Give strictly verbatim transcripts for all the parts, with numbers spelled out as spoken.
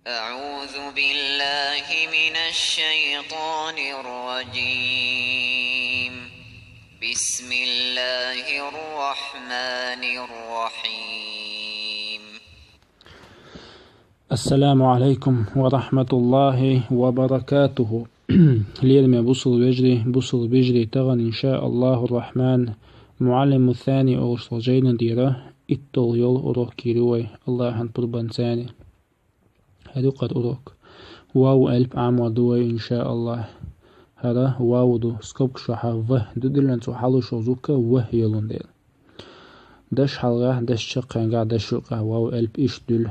أعوذ بالله من الشيطان الرجيم. بسم الله الرحمن الرحيم. السلام عليكم ورحمة الله وبركاته. Лераме бусул вежарий, бусул бижарий, таган, иншааллаху рахман, Муаллиму Сани олуш жайна дира иттол йол урок кири вай, Аллахьан пурбанцани. ХӀарукъар урок. Вав элп Ӏамор ду вай, иншааллах. ХӀара вав ду, скобка шуха в ду, диллан цу хьалушо зукка в йолун дела. Даш хьалгахь, даш чаккхенгахь, даш юкъахь вав элп иш дуьл.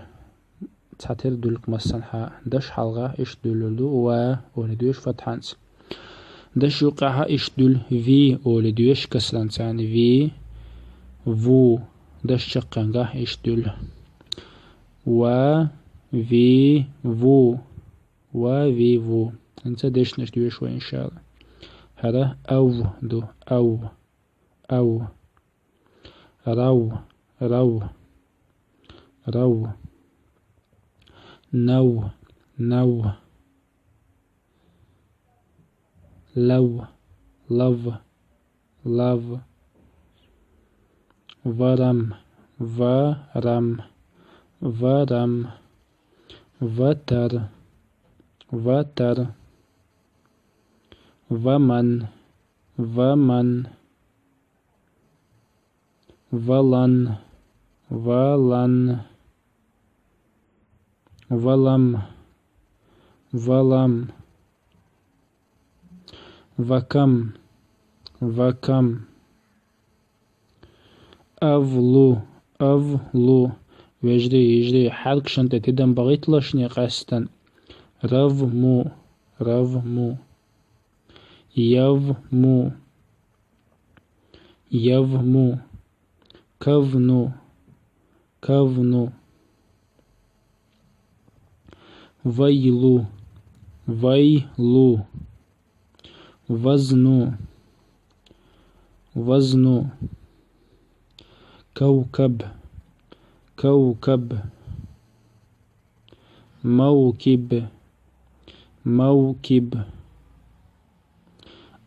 Цхьатер дуьлк массанхьа. Даш хьалгахь иш дуьллур ду, ва оли дуьш фатхьанца. Даш юкъахьа иш дуьл, ви оли дуьш касранцани, ви, ву. Даш чаккхенгахь иш дуьл. Ва, ви, ву. Ва, ви, ву. ХӀинца дешнаш дуьш вай, иншаалла. ХӀара ав ду, ав, ав. Рав, рав, рав. Нав, нав. Лав, лав, лав. Варам, варам, варам. Ватар, ватар. Ваман, ваман. Валан, валан. Валам, валам. Вакам, вакам. Авлу, авлу. Вежарий, йижарий, хьаркашна тӀе тидам багӀийталашне къаьстан. Равму, равму. Явму, явму. Кавну, кавну. Вайлу, вайлу. Вазну, вазну. Кавкаб, кавкаб. Мавкиб, мавкиб.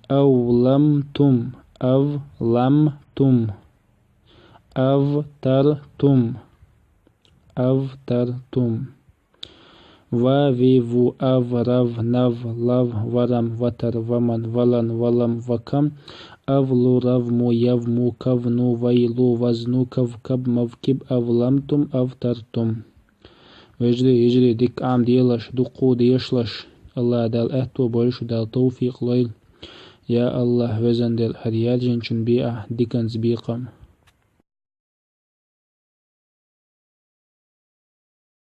Авламтум, авламтум. Автартум, автартум. Ва, ви, ву, ав, рав, нав, лав, варам, ватар, ваман, валан, валам, вакам. Авлу, равму, явму, кавну, вайлу, вазну, кавкаб, мавкиб, авламтум, автартум. Вежарий, йижарий, дика Ӏамаделаш, дуккха дешалаш. Аллах Дала аьтто бойла шу, Дала товфикъ лойла. Я Аллах, везан Дела, хӀара яьржинчун бе ахь диканца бекхам.